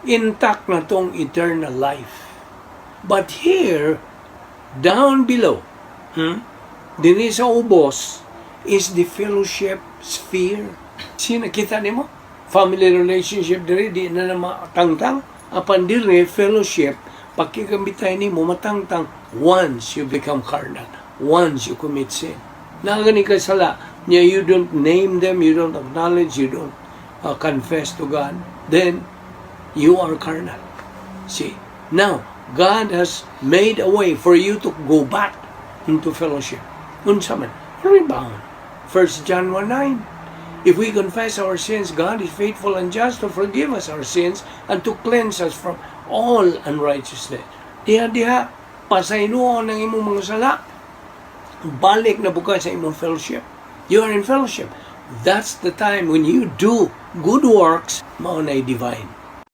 Intact na tong eternal life. But here, down below, dinhi sa ubos, is the fellowship sphere. Sina kita nimo? Family relationship diri di na na matangtang. Apan diri fellowship, pakigambitay nimo matangtang once you become carnal, once you commit sin. Naa gani ka sala, niya you don't name them, you don't acknowledge, you don't confess to God, then you are carnal. See, now, God has made a way for you to go back into fellowship. Unsa man? Rebound. 1 John 1:9. If we confess our sins, God is faithful and just to forgive us our sins and to cleanse us from all unrighteousness. Diha diha, pasayloon ang imong mga sala. Balik na pud ka sa imong fellowship. You are in fellowship. That's the time when you do good works, mao na divine.